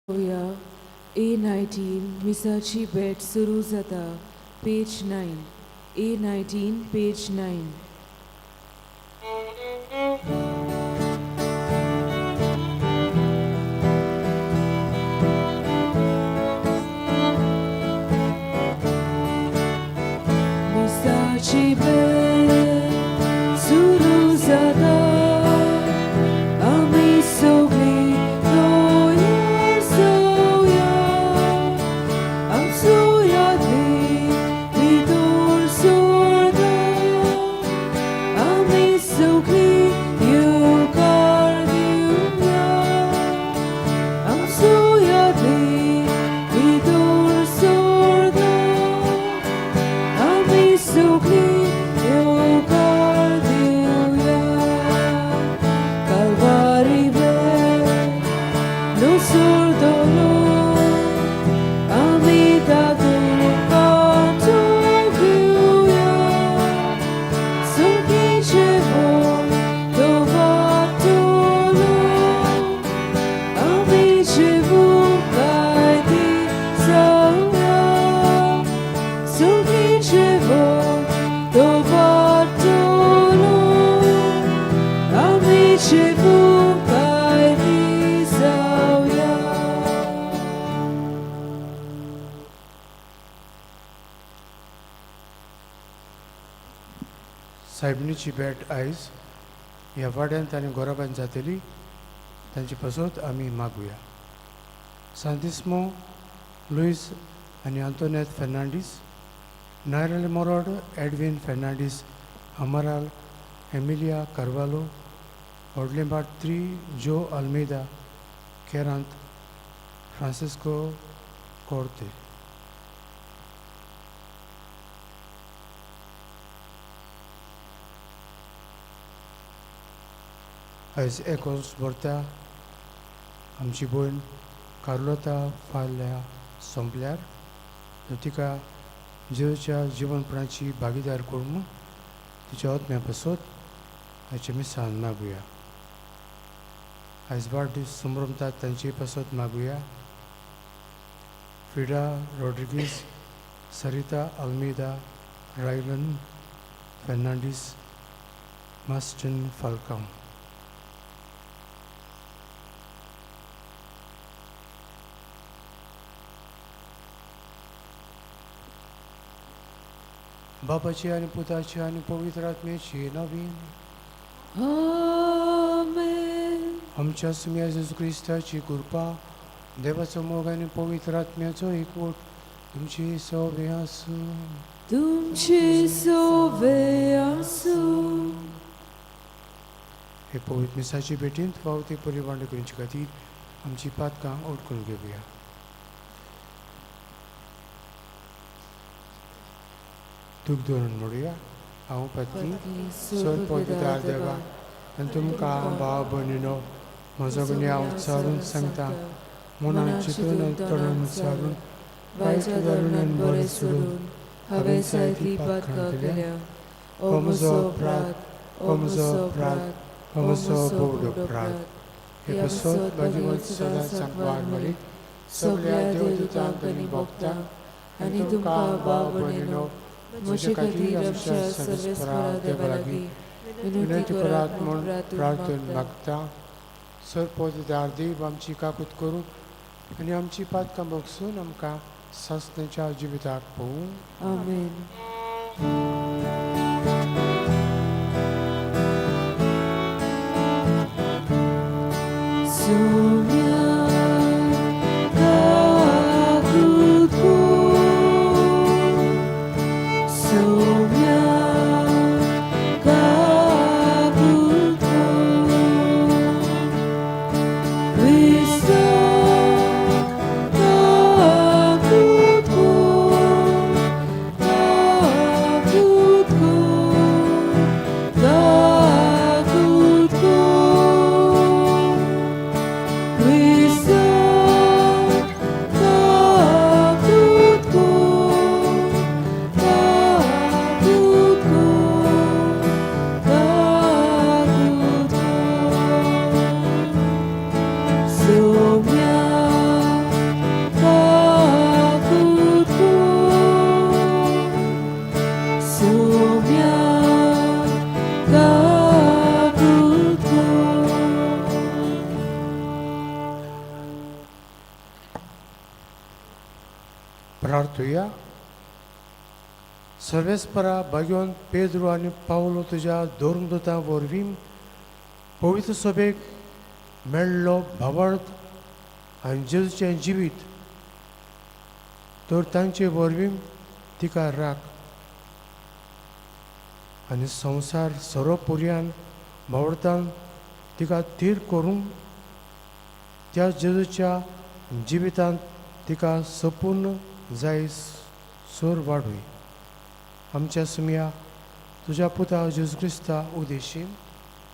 पळोवया A 19 मिसाची भेट सुरू जाता. Page 9. A 19 page 9. मिसाची भेट सुरू जाता, आमी सगळीं तयार जावया, आमचो यादवी भितर सरता, आमी सगळीं येवकार दिवया, आमचो यादवी भितर सरता, आमी सगळीं येवकार दिवया. कालवारी भेट नुसरतलो, आमी तातूंत वांटो घेवया, सुखी जेवण तो वांट्टलो, आमी जेवूंक गायती जावया, सुखी जेवण तो वांट्टलो, आमी जेवूंक गायती जावया. सायबिणीची भेट आयज ह्या वाड्यांत आनी गोराबान जातली, तांची पसत आमी मागुया. सांतिस्मो लुईस आनी आंतोनेत फेर्नांडीस, नायरल मोरोड, एडवीन फेर्नांडीस, अमराल, एमिलिया कार्वालो, व्हडलेंबाट 3, जो आल्मेदा, केरांत, फ्रांसिस्को कोर्ते. आयज एकोस भरता आमची भयण कार्लोता फाल्यां सोंपल्यार तर तिका जेजूच्या जिवनपणाची भागीदार करून तिच्या आत्म्या पासत आयच्या मिसान मागुया. आयज वाडदीस संभ्रमतात तांचे पासत मागुया. फिडा रॉड्रिगीस, सरिता आल्मेदा, रायलन फेर्नांडीस, मास्टन फाल्कांव. बापाची आनी पुताची आनी पवित्र आत्म्याची नवीन. आमेन. आमच्या सुम्या जेजू क्रिस्ताची कृपा, देवाचो मोग आनी पवित्र आत्म्याचो एकवट तुमची सोबे आसूं. तुमचे सोवे आसूं. हे पवित्र मिसाची भेटींत फावो ती परिवांड करचे खातीर आमची पातकां ओडकून घेवया. दूख धरून म्हणुया, हांव पत्नी सर पवित्र देवा आनी तुमकां भाव भयणीनो म्हजो गुन्यांव उच्चारून सांगता, मनान चिंतून आनी तोंडान उच्चारून, वायट धरून आनी बरें सोडून हांवें जायतीं पातकां केल्या. ओ म्हजो अपराध, ओ म्हजो अपराध, ओ म्हजो भोवडो अपराध. हे पासत भाग्यवंत सदां सांकवार मरीत सगळ्या देवदूतांक आनी भक्तांक आनी तुमकां भाव भयणीनो म्हजे खातीर आमच्या सर्वेस्परा देवा लागीं विनंती करात म्हूण प्रार्थन मागता. सर पवित्र देव आमची काकूत करूं आनी आमची पातकां भोगसून आमकां सासणाच्या जिविताक पळोवं. आमेन. सुम्या काकूत कर, सुम्या काकूत कर, क्रिस्ता काकूत कर, काकूत कर. प्रार्थुया. सर्वेस्परा भाग्यवंत पेद्रू आनी पावलो तुज्या धर्मदूता वरवीं पवित्र सभेक मेळ्ळो भावार्थ आनी जेजूचें जिवीत तर तांचे वरवीं तिका राख आनी संवसार सरोपुर्यान भावार्थान तिका थीर करूंक त्या जेजूच्या जिवितांत तिका संपूर्ण जाय सोर वाडूय. आमच्या सुमया तुज्या पुता जेजू क्रिस्ता उदेशीन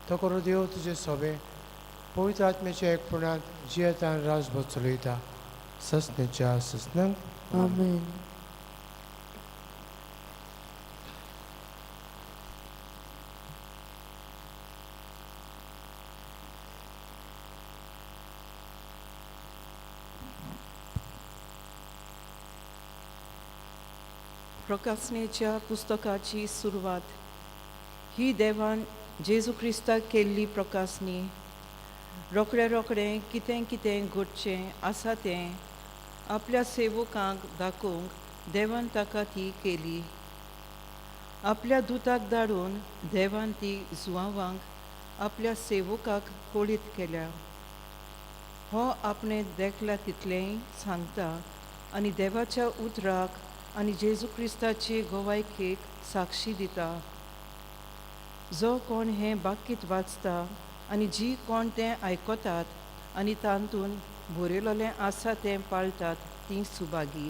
तो करो देव तुजे सोबे पवित्र आत्म्याच्या एकपणांत जियेतान राजभर चलयता ससनेच्या ससनांक. आमेन. प्रकासनेच्या पुस्तकाची सुरवात. ही देवान जेजू क्रिस्ताक केल्ली प्रकासनी. रोखडें रोखडें कितें कितें घडचें आसा तें आपल्या सेवकांक दाखोवंक देवान ताका ती केली. आपल्या दुताक धाडून देवान ती जुवांवांक आपल्या सेवकाक कळीत केल्या. हो आपणें देखला तितलेंय सांगता आनी देवाच्या उतराक आनी जेजू क्रिस्ताचे गोवायकेक साक्षी दिता. जो कोण हें बाकीत वाचता आनी जी कोण तें आयकतात आनी तातूंत बरयलेलें आसा तें पाळटात तीं सुभागी,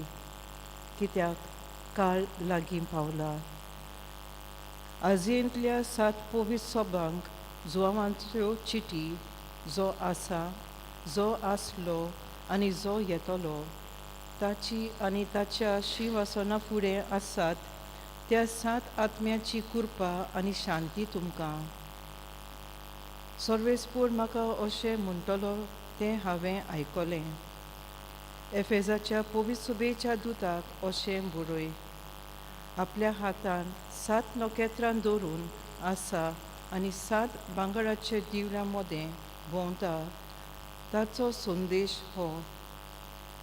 कित्याक काळ लागीं पावला. आजयेंतल्या सात पवित्र सोबांक जुवांच्यो चिटी. जो आसा, जो आसलो आनी जो येतलो ताची आनी ताच्या शिंवासना फुडें आसात त्या सात आत्म्याची कृपा आनी शांती तुमकां. सर्वेस्पूर म्हाका अशें म्हणटलो तें हांवें आयकलें. एफेजाच्या पवित्र सुबेच्या दुताक अशें बरय, आपल्या हातान सात नखेत्रां दवरून आसा आनी सात भांगराच्या दिवल्यां मदें भोंवता ताचो संदेश हो.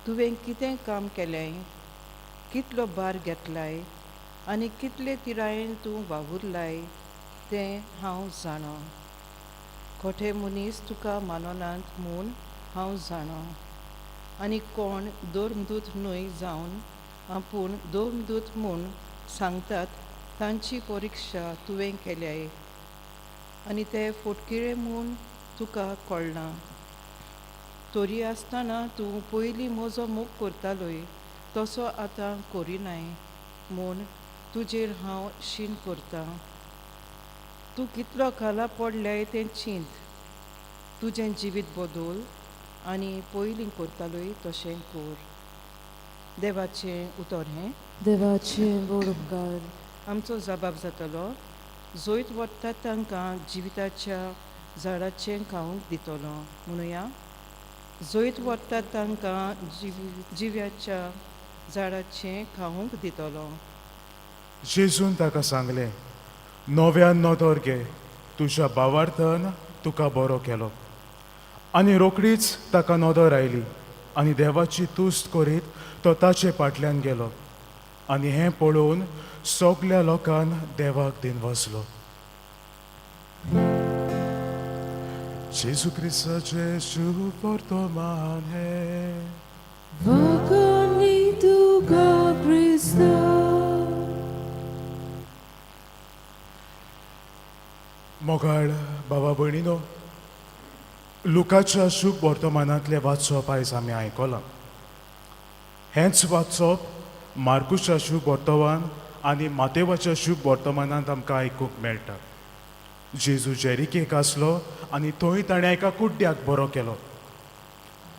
तुवें कितें काम केलें, कितलो भार घेतलाय आनी कितले तिरायेन तूं वावुरलाय तें हांव जाणा. खोटे मनीस तुका माननात म्हूण हांव जाणा आनी कोण धर्मदूत न्हय जावन आपूण धर्मदूत म्हूण सांगतात तांची परिक्षा तुवें केल्याय आनी ते फटकिरे म्हूण तुका कळना. तरी आसतना तूं पयलीं म्हजो मोग करतालोय तसो आतां करिनाय म्हूण तुजेर हांव शीण करतां. तूं कितलो खाला पडल्याय तें चिंत. तुजें जिवीत बदल आनी पयलीं करतालोय तशें कर. देवाचें उतर हें. देवाचे व्हड उपकार. आमचो जबाब जातलो, जैत वता तांकां जिविताच्या झाडाचें खावंक दितलो. म्हणुया, जैत वता तांकां जिव्याच्या झाडाचें खावंक दितलो. जेजून ताका सांगलें, नव्यान नदर घे, तुज्या भावार्थान तुका बरो केलो. आनी रोखडीच ताका नदर आयली आनी देवाची तुस्त करीत तो ताचे फाटल्यान गेलो. आनी हें पळोवन सगल्या लोकान देवाक दिनवासलो. जेजू क्रिस्ताचें शुभ वर्तमान हें. वाखाणनी तुका क्रिस्ता. मोगाळ बाबा भयणीनो, लुकाच्या शुभ वर्तमानांतलें वाचप आयज आमी आयकलां. हेंच वाचप मार्कुच्या शुभ वर्तमान आनी मातेवाच्या शुभ वर्तमानांत आमकां आयकूंक मेळटा. जेजू जेरिकेक आसलो आनी थंय ताणें एका कुड्ड्याक बरो केलो.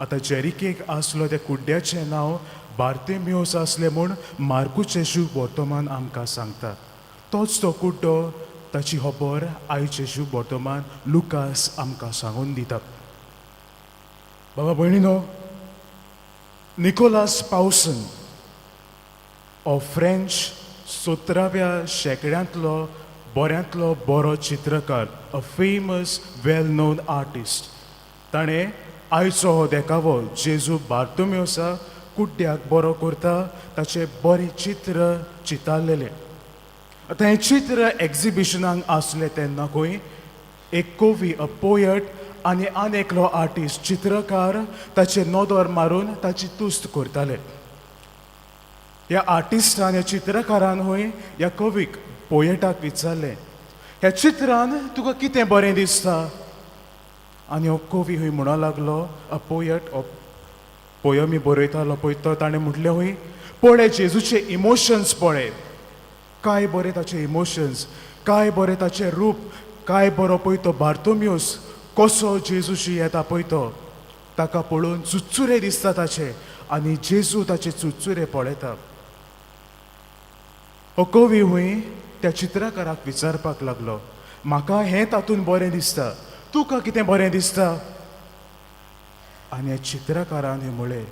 आतां जेरिकेक आसलो त्या कुड्ड्याचें नांव बार्तेमियोस आसलें म्हूण मार्कुचें शुभ वर्तमान आमकां सांगता. तोच तो कुड्डो, ताची खबर आयचें शुभ वर्तमान लुकास आमकां सांगून दिता. बाबा भयणीनो, निकोलास पावसन हो फ्रेंच 17व्या शेंकड्यांतलो बऱ्यांतलो बरो चित्रकार, a famous well known artist. ताणें आयचो हो देखावो जेजू बार्तोमियोसा कुड्ड्याक बरो करता ताचें बरें चित्र चितारलेलें. आतां हें चित्र एग्जिबिशनाक आसलें तेन्ना खंय एक कवी, अ पोयट आनी आनी एकलो आर्टिस्ट, चित्रकार ताचेर नदर मारून ताची तुस्त करताले. ह्या आर्टिस्टान, ह्या चित्रकारान हय ह्या कवीक, पोयटाक विचारलें, ह्या चित्रान तुका कितें बरें दिसता? आनी हो कवी हय म्हणूंक लागलो, अ पोयट, हो पोयमी बरयतालो पळय तो, ताणें म्हटलें हय, पळय जेजूचे इमोशन्स पळय, काय बरें ताचे इमोशन्स, काय बरें ताचें रूप, काय बरो पळय तो बार्तोम्यूस कसो जेजूशी येता पळय तो, ताका पळोवन चुच्चुरे दिसता ताचे आनी जेजू ताचे चुच्चुरे पळयता. हो कवी हूंय त्या चित्रकाराक विचारपाक लागलो, म्हाका हें तातूंत बरें दिसता, तुका कितें बरें दिसता? आनी ह्या चित्रकारान हें म्हळें,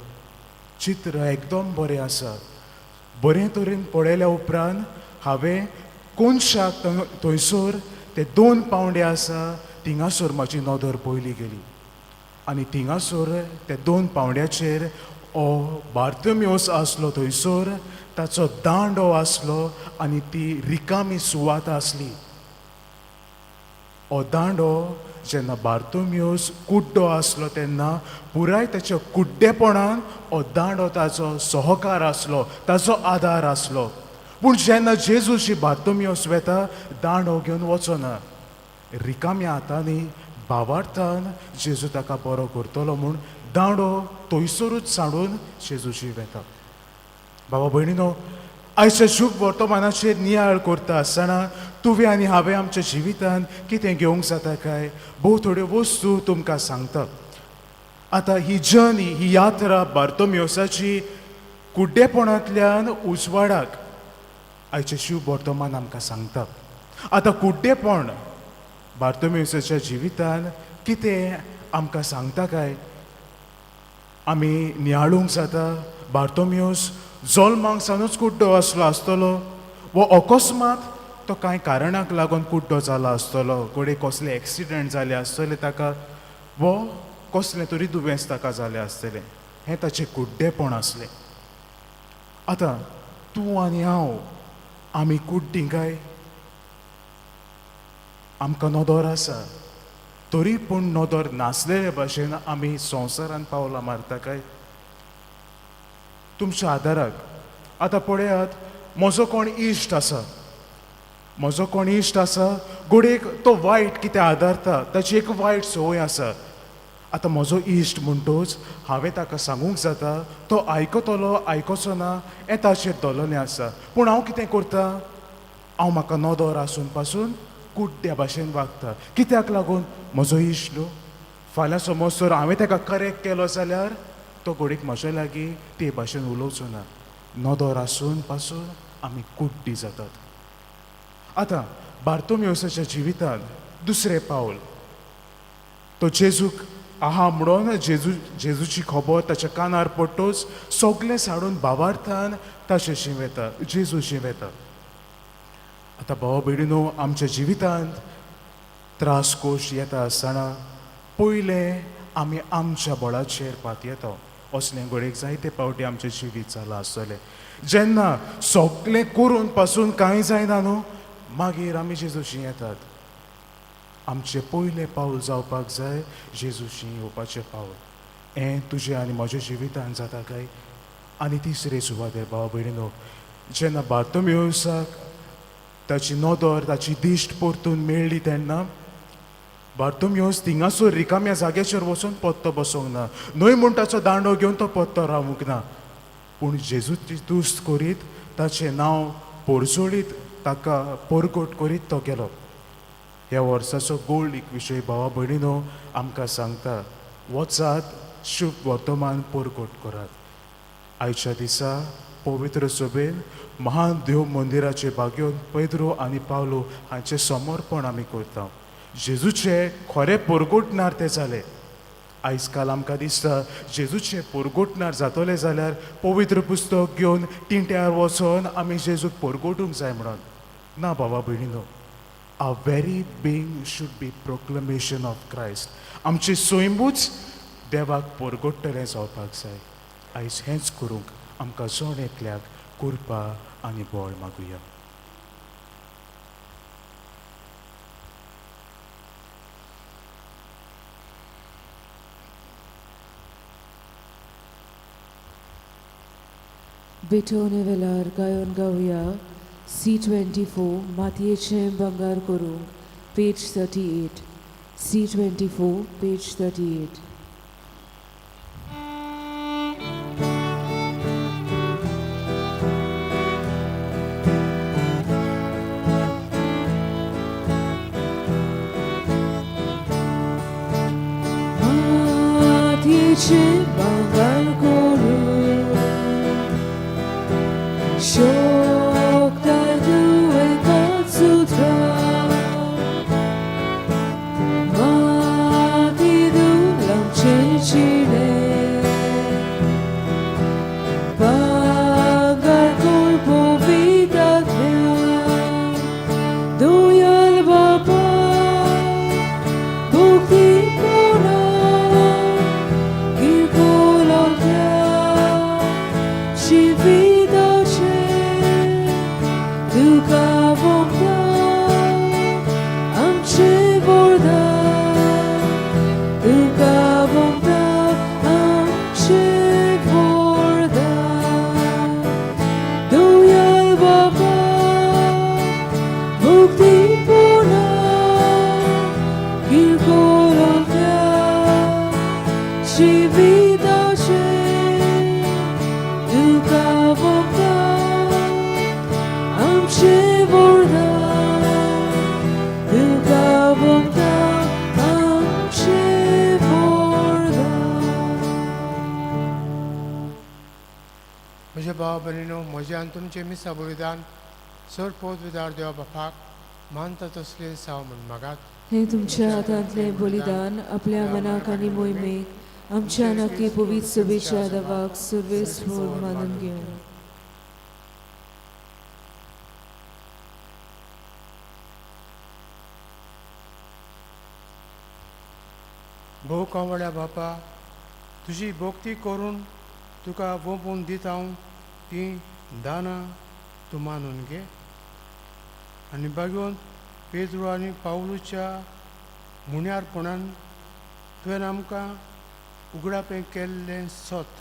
चित्र एकदम बरें आसा, बरें तरेन पळयल्या उपरांत हांवें कोनशाक थंयसर ते दोन पावंडे आसा थिंगासर म्हाजी नदर पयली गेली आनी थिंगासर ते दोन पावंड्याचेर हो बार्तम्योस आसलो, थंयसर ताचो दांडो आसलो आनी ती रिकामी सुवात आसली. हो दांडो जेन्ना बार्तोम्योस कुड्डो आसलो तेन्ना पुराय ताच्या कुड्डेपणान हो दांडो ताचो सहकार आसलो, ताचो आदार आसलो. पूण जेन्ना जेजूशी बार्तोम्योस वेता, दांडो घेवन वचना, रिकाम्या हातांनी भावार्थान जेजू ताका बरो करतलो म्हूण दांडो थंयसरूच सांडून जेजूशी वेता. बाबा भयणीनो, आयच्या शुभ वर्तमानाचेर नियाळ करता आसतना तुवें आनी हांवें आमच्या जिवितांत कितें घेवंक जाता काय? भोव थोड्यो वस्तू तुमकां सांगता. आतां ही जर्नी, ही यात्रा बार्तोम्योसाची कुड्डेपणांतल्यान उजवाडाक आयचें शुभ वर्तमान आमकां सांगता. आतां कुड्डेपण बार्तोम्योसाच्या जिवितान कितें आमकां सांगता काय? आमी नियाळूंक जाता. बार्तोम्योस जल्माक सावनूच कुड्डो आसलो आसतलो वो अकस्मात तो कांय कारणाक लागून कुड्डो जाला आसतलो, घडये कसले एक्सिडंट जाले आसतले ताका वो कसलें तरी दुयेंस ताका जालें आसतलें, हें ताचें कुड्डेपण आसलें. आतां तूं आनी हांव आमी कुड्डीं काय? आमकां नदर आसा तरी पूण नदर नासलेले भाशेन आमी संवसारांत पावलां मारता काय? तुमच्या आदाराक आतां पळयात, म्हजो कोण इश्ट आसा, म्हजो कोण इश्ट आसा, घडयेक तो वायट कितें आदारता, ताची एक वायट संवय आसा. आतां म्हजो इश्ट म्हणटोच हांवें ताका सांगूंक जाता, तो आयकतलो आयकोचो ना हें ताचेर दवरलेलें आसा. पूण हांव कितें करता? हांव म्हाका नदर आसून पासून कुड्ड्या भाशेन वागता. कित्याक लागून? म्हजो इश्ट न्हू, फाल्यां समज तर हांवें ताका करेक्ट केलो जाल्यार तो घडयेक म्हज्या लागीं ते भाशेन उलोवचो ना. नदर आसून पासून आमी कुड्डी जातात. आतां बार्तोम्योसाच्या जिवितांत दुसरें पावल, तो जेजूक आहा म्हणून जेजूची खबर ताच्या कानार पडटोच सगळें साडून भावार्थान ताचेशी वेता, जेजूशी वेता. आतां भावा भयणीनो, आमच्या जिवितांत त्रास कोश येता आसतना पयलें आमी आमच्या बळाचेर पातयेता. असलें घडयेक जायते पावटी आमचें जिवीत जालां आसतलें. जेन्ना सगळें करून पासून कांय जायना न्हू, मागीर आमी जेजूशी येतात. आमचें पयलें पावल जावपाक जाय जेजूशी येवपाचें पावल. हें तुजें आनी म्हज्या जिवितान जाता काय? आनी तिसरे सुवातेर भावा भयणीनो, जेन्ना बार्तोम्योसाक ताची नदर, ताची दिश्ट परतून मेळ्ळी तेन्ना बार्तोम्योस थिंगासर रिकाम्या जाग्याचेर वचून पत्तो बसोंक ना, न्हय म्हूण ताचो दांडो घेवन तो पत्तो रावूंक ना, पूण जेजूची तुस्त करीत, ताचें नांव पोरजोळीत, ताका परगट करीत तो गेलो. ह्या वर्साचो गोल्ड एक विशय भावा भयणीनो आमकां सांगता, वचात शुभ वर्तमान परगट करात. आयच्या दिसा पवित्र सभेन महान देव मंदिराचे बागेवन पेद्रो आनी पावलो हांचें समर्पण आमी करता. जेजूचे खरें परगटणार ते जाले. आयज काल आमकां दिसता जेजूचे परगटणार जातले जाल्यार पवित्र पुस्तक घेवन तिंट्यार वचोन आमी जेजूक परगटूंक जाय म्हणून. ना बाबा भयणीनो, our very being should be proclamation of Christ. आमचें सैमूच देवाक परगट्टलें जावपाक जाय. आयज हेंच करूंक आमकां जण एकल्याक कृपा आनी बळ मागुया. बेटोने वेलार गायोन गावया C24 मातयेचें भांगर करूंक पेज 38 C24 page 38. मातयेचें भांगर करूंक शकताय तूं एकाच उतरान माती धुलांचें जिणें भांगर कर पवित्रांतल्यान दयाळ बापा भक्तीपणान किरकोळांतल्या जिविताचें तुका भोगता आमचें वरदान तुका भोगता आमचें वरदान दयाळ बाबा भक्तीपणान किरकोळांतल्या जिविताचें तुका भोगता आमचें वरदान तुका भोगता आमचें वरदान. म्हज्या भाव भयणीनो, म्हजें आनी तुमचें मिसा बलिदान सर पोत विदार देवा बापाक मानता तसलें साव म्हूण मागात. हें तुमच्या हातांतलें बलिदान आपल्या मनाक आनी मोहिमेक आमच्या नक्की पवित्र सभेच्या दवाक सुरवेस म्हूण मानून घेवं. भोव कंवळ्या बापा, तुजी भक्ती करून तुका वोंपून दिता हांव तीं दानां तूं मानून घे आनी बागोवन पेद्रू आनी पावलूच्या मुण्यारपणान तुवें आमकां उगडापें केल्लें सत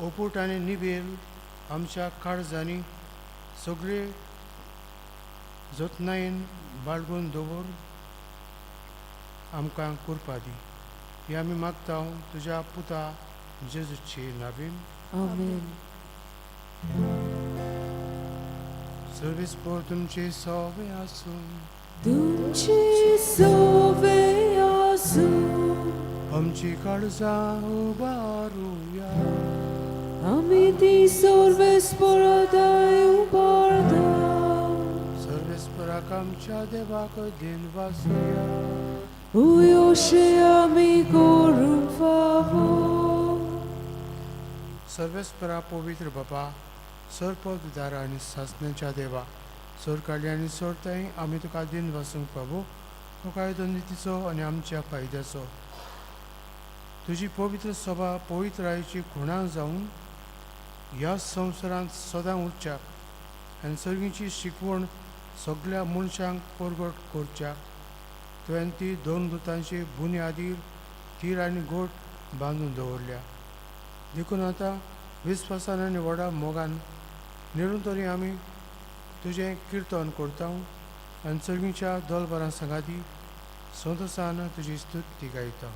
ओपूट आनी निबेल आमच्या काळजांनी सगळे जतनायेन बाळगून दवर आमकां कृपा दी. ही आमी मागता तुज्या पुता जेजूची नावीन. आमेन. सर्वीस पोर तुमची सोवे आसूं. तुमची सोवे आसूं. आमची काळजां उबारुया. आमी ती सर्वेस्परादाय उबारता. सर्वेस्पराक आमच्या देवाक दिन वासुया. उयोशे आमी करूंक फावो. सर्वेस्परा पवित्र बापा, सरपद उदार आनी सासण्याच्या देवा, सोरकाडली आनी सोरताय आमी तुका दिन वासूंक फावो तो कायदो नितीचो आनी आमच्या फायद्याचो. तुजी पवित्र सभा पवित्रायेची खुणा जावन ह्या संवसारांत सदां उरच्याक आनी सर्गीची शिकवण सगळ्या मनशांक परगट करच्याक तुवें ती दोन दुतांची बुन्यादीर थीर आनी गोट बांदून दवरल्या. देखून आतां विस्वासान आनी व्हडा मोगान निरंतरी आमी तुजें किर्तन करता आनी सर्गीच्या दोलबरां सांगाती संतोसान तुजी स्तुती गायता.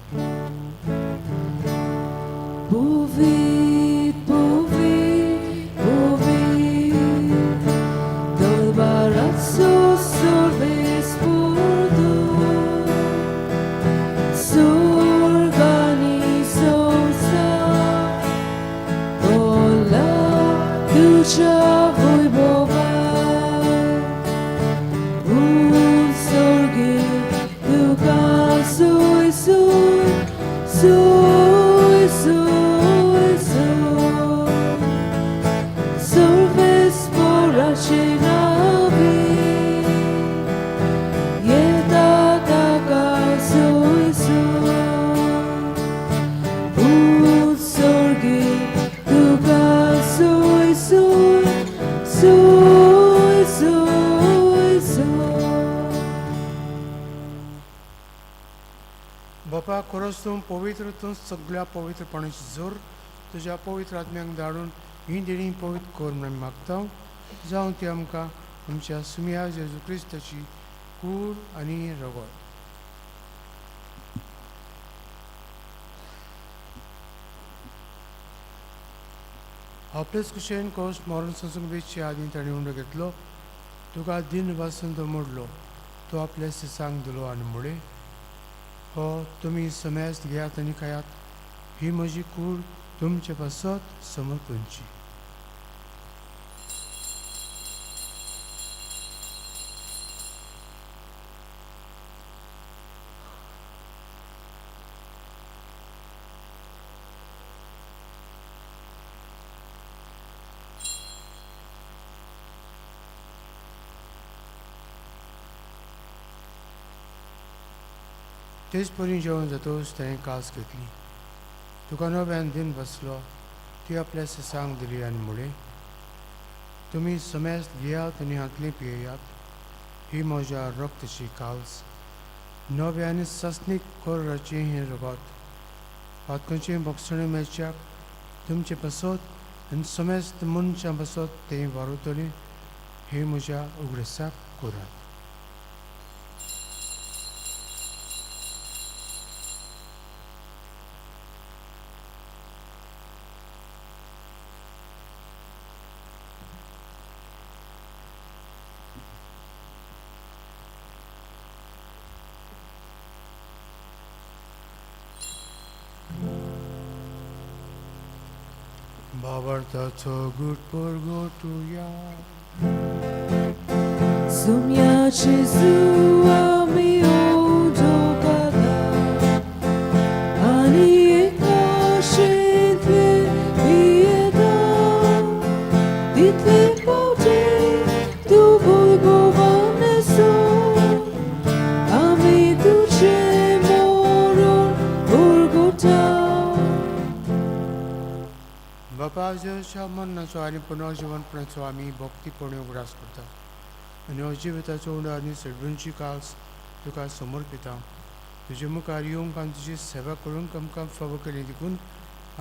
पवित्र पवित्र पवित्र दरबाराचो सर्वेस्पर स्वर्ग आनी संवसार भरला तुज्या वैभवान. उत्सर्गीत तुका सोय सोय सोय सोय सोय सर्वेस्पराचे नावे येता ताका सोय. बापा खरोच तूं पवित्र, तूं सगळ्या पवित्रपणाची जोर तुज्या पवित्र आत्म्यांक धाडून ही देणी पवित्र कर म्हूण आमी मागता. जावं ती आमकां आमच्या सुमया जेजू क्रिस्ताची कूड आनी रगत. आपलेच कुशेन कोश मरण सोंसूंक वेचचे आदीं ताणें उंडो घेतलो, तुका दिन वासून तो मोडलो, तो आपल्या सिसांक दिलो आनी म्हणलें, हो तुमी समेस्त घेयात आनी खायात, ही म्हजी कूड तुमचे पासत समर्पणची. तेच परी जेवण जातकच ताणें कास घेतली, तुका नव्यान दिन बसलो, ती आपल्या सिसांक दिली आनी म्हणलें, तुमी समेस्त घेयात आनी हांतली पियेयात, ही म्हज्या रक्तची काल्स, नव्या आनी सासणीक कोराचें हें रगत, पातकांचें भोगसणें मेळच्याक तुमचे पासत आनी समेस्त मनशां पासत तें वारवतलें, हें म्हज्या उगडसाक करात. भावार्थाचो गुट परगटुया. Sumia Gesù ami odokada, ani ekashentle pieda, ditle pote tu voivo vaneso, ami duce moron urgota. बापा जेजूच्या मरणाचो आनी पुनर्जिवनपणाचो आमी भक्तीपणे उगडास करता आनी हो जिविताचो उणो आनी सडबुंची कास तुका समर्पिता. तुजे मुखार येवंक आनी तुजी सेवा करूंक आमकां फावो केली देखून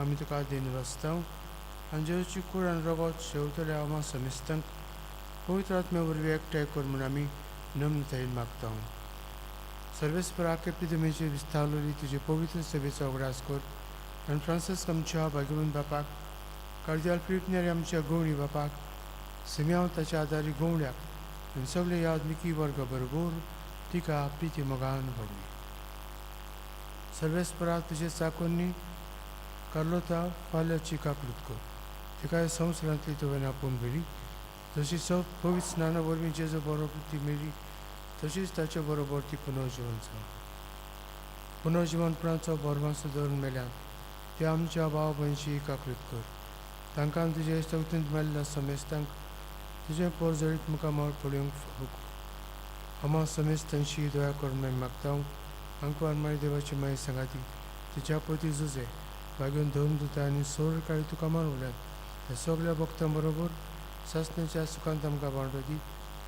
आमी तुका दिनवासता. आनी जेजूची कूड आनी रगत शेवतल्या आमा समेस्तांक पवित्र आत्म्या वरवीं एकठांय कर म्हूण आमी नम्रतायेन मागता. सर्वेस्परा केपी विस्तारलेली तुजे पवित्र सेवेचो उगडास कर आनी फ्रांसीस आमच्या भाग्यवंत बापाक, कार्दियाल फिलीप नेरी आमच्या गवळी बापाक, सिम्यांव ताच्या आदारी गवळ्याक आनी सगळे यादनिकी वर्ग बरोबर तिका प्रिती मोगान व्हडली. सर्वेस्परा तुजे चाकोन्नी कार्लोता फाल्याची काकलूत कर, तिका संवसारांतली तुवें आपोवन व्हेली, जशी सब पवित्र स्नाना वरवीं जेजू बरोबर ती मेली तशीच ताचे बरोबर ती पुनर्जिवन जावं. पुनर्जिवनपणाचो भरमासो धरून मेल्यान ते आमच्या भाव भयणशी काकलूत कर, तांकां तुजे चवथींत मेल्ल्या समेस्तांक तुजें पोरजळीत मुखामळ पळोवंक फावो कर. आमा समेस्तांशी दया करून आमी मागता. आंकवार मारी देवाची माई सांगाती तिच्या पती जुजे बागेवन धरून दिता आनी सोर काळी तुका मानवल्यात त्या सगळ्या भक्तां बरोबर सासण्याच्या सुखांत आमकां वांटो दी.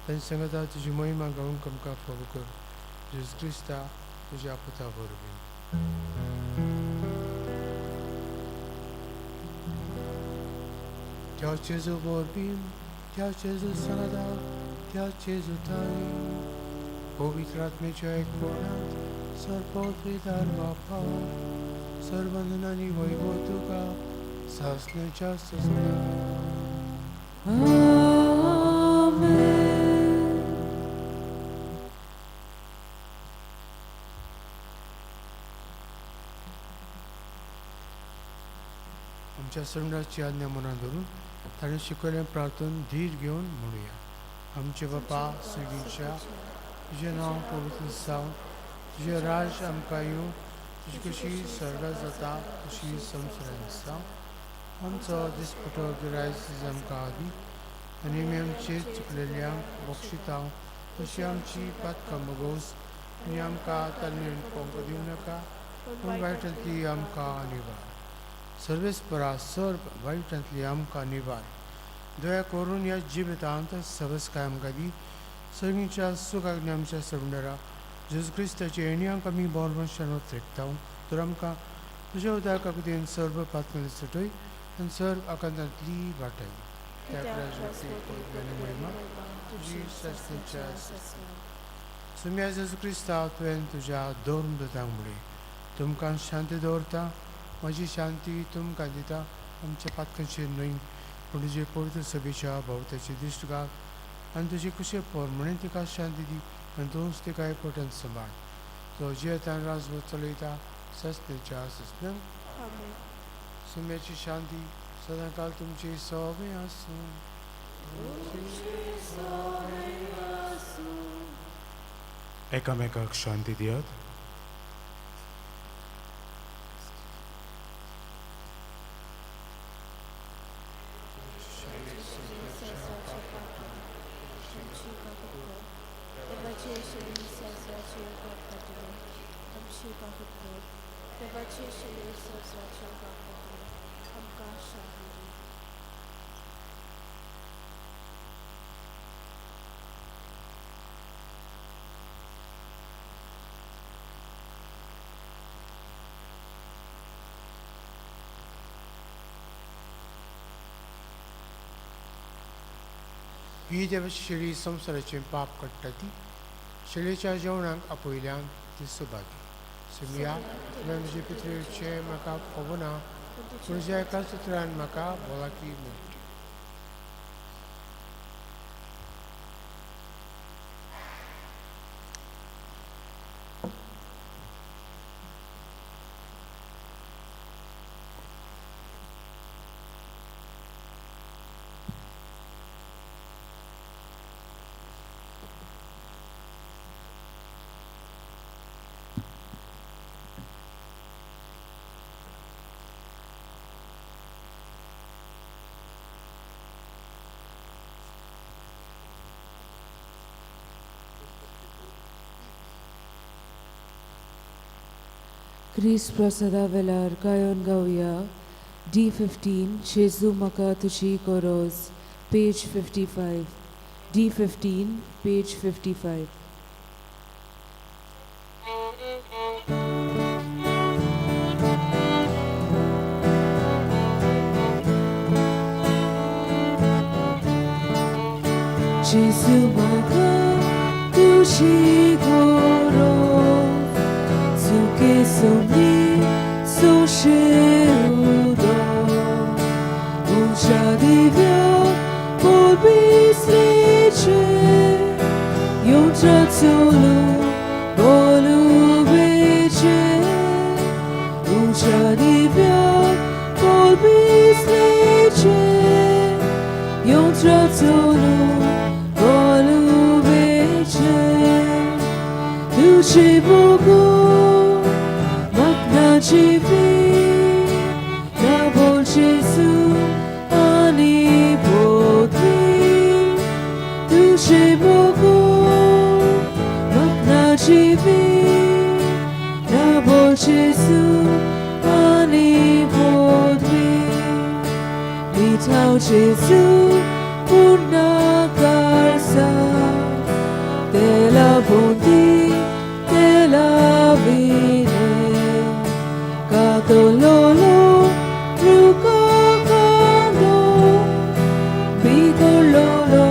तांची सांगता तुजी महिमा गावंक आमकां फावो कर. जेजू क्रिस्ता तुज्या पुता वरवीं. त्या जेजू वरवीं, त्या जेजू सांगता, त्या जेजू ताई पवित्र आत्म्याच्या एकपणांत सर्वपवित्र बापा सर्वंदनानी वैभव तुका सासण्याच्या सासण्या. आमेन. आमच्या सरुणाची आज्ञा मनात धरून ताणें शिकयलें प्रार्थन धीर घेवन म्हणुया. आमचे बापा सर्गीच्या, तुजें नांव पवित्र जावं, तुजें राज आमकां येवं, तुजी कशी स्वर्गात जाता तशी संवसारांत जावं. आमचो दिसपटो गिरायस आमकां दी आनी आमी आमचे चुकलेल्यांक बक्षिता तशी आमची पातकां भोगोस आनी आमकां तालमेन पोंक दिवं नाका, पूण वायटांतली आमकां निवार. सर्वेस्परा सर्व वायटांतली आमकां निवार. दया करून ह्या जिवितांत सवसकाय आमकां दी. सगळींच्या सुखाक आमच्या सरवणारा जेजू क्रिस्ताचे येणयांक आमी बोरवंशान त्रेकता तर आमकां तुज्या उदार काकुतीन सर्व पातकांनी सुटय आनी सर्व आकांतांतली वाटय. त्या महिमा तुजी सासणाच्या. सुम्या जेजू क्रिस्ता, तुवें तुज्या दोन दुतांक म्हणली, तुमकां शांती दवरता, म्हजी शांती तुमकां दिता. आमच्या पातकांचेर न्हय पूण तुजे पवित्र सभेच्या भोंवत्याची दिश्ट घाल आनी तुजे कुशे प्रमाणे तिका शांती दी आनी तूंच तिका एकवटान सांबाळ. तो जियेतान राजवट चलयता सस्तेच्या सस्न. सुम्याची शांती सदांकाल तुमची सवे आसूं. एकामेकाक शांती दियात. ही देवाची शेळी संवसाराचें पाप काडटा ती शेळयेच्या जेवणाक आपयल्यान ती सुबादी. सुमिया, तुवें म्हजे पितरेचें म्हाका खबर ना, पूण ज्या एका सुत्रान म्हाका भलायकी मेळटी. क्रिस्त प्रसादा वेलार गायोन गावया. D15 जेजू म्हाका तुजी गरज, पेज 55. D15 page 55. जेजू म्हाका तुजी गरज, सुके सोमी सोशेउदो उजा Divya polbisliče Jontra colu polubeče Uja divya polbisliče Jontra colu polubeče Duše Bogu makna živi na bol Jezu ani podvi. Duše Bogu makna živi na bol Jezu ani podvi. Bitaw Jezu purna karsa te la bondi te la vine Katololo rukakando Bigololo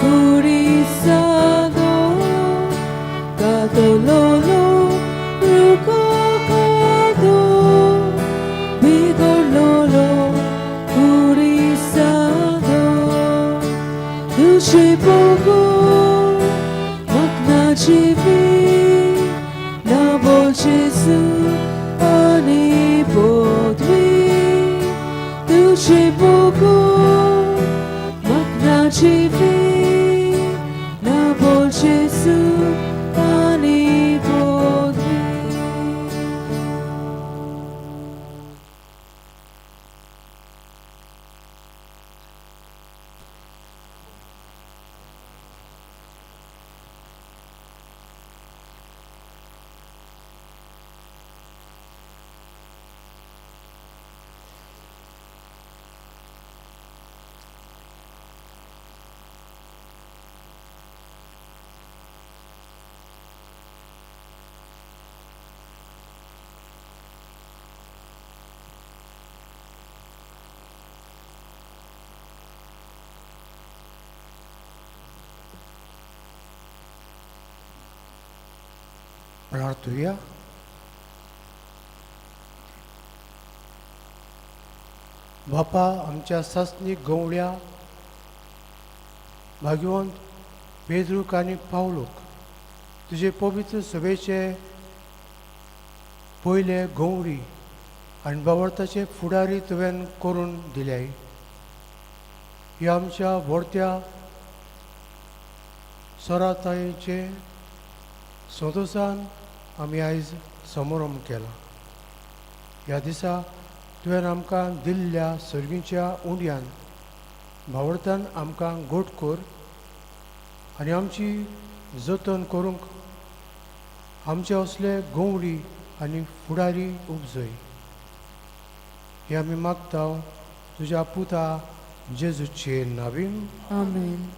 kurisado Katololo rukakando Bigololo kurisado Duše Bogu makna živi na bol Jezu ani podvi. Duše Bogu makna živi na bol Jezu ani podvi. प्रार्थुया. बापा, आमच्या सासणीक गवळ्या भाग्यवंत पेद्रूक आनी पावलूक तुजे पवित्र सभेचे पयले गवळी आनी बावडताचे फुडारी तुवें करून दिल्याय. ह्या आमच्या व्हडत्या सरातायेचे संतोशान आमी आयज समारंभ केला. ह्या दिसा तुवें आमकां दिल्ल्या सर्गीच्या उंड्यान भावडतान आमकां गोट कर आनी आमची जतन करूंक आमचे असले गवळी आनी फुडारी उपजय. हे आमी मागता तुज्या पुता जेजूचे नावीन. आमेन.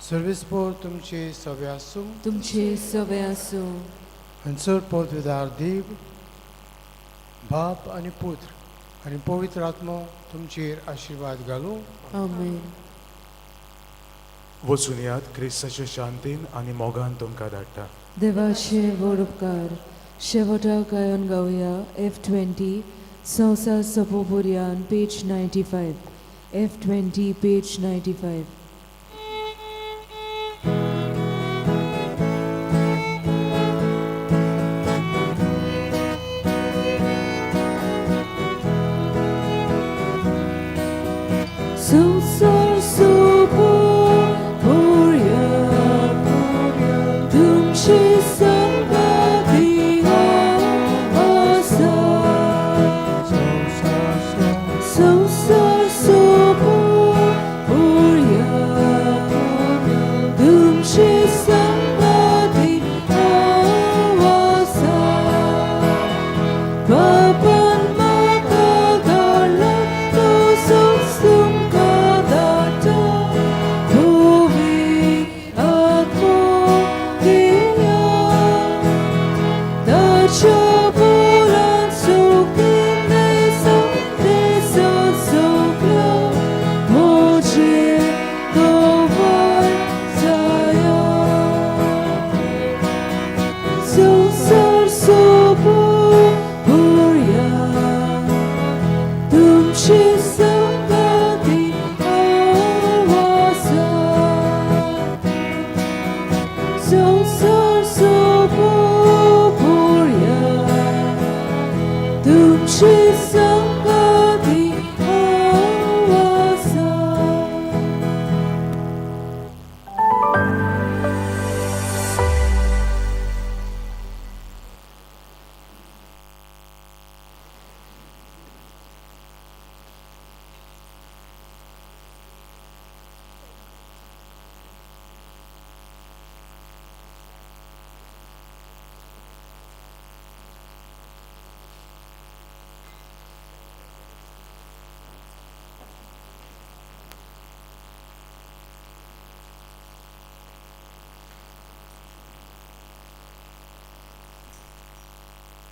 सर्वेस्पोर तुमचे सवे आसूं. तुमचे सवे आसूं. आनी चड पवित्र देव बाप आनी पुत्र आनी पवित्र आत्मो तुमचेर आशिर्वाद घालूं. आमेन. वचून यात, क्रिस्ताचे शांतीन आनी मोगान तुमकां धाडटा. देवाचे व्हड उपकार. शेवटाक गायन गावया F20 संवसार सोपोपुरयान, page 95, F20, page 95.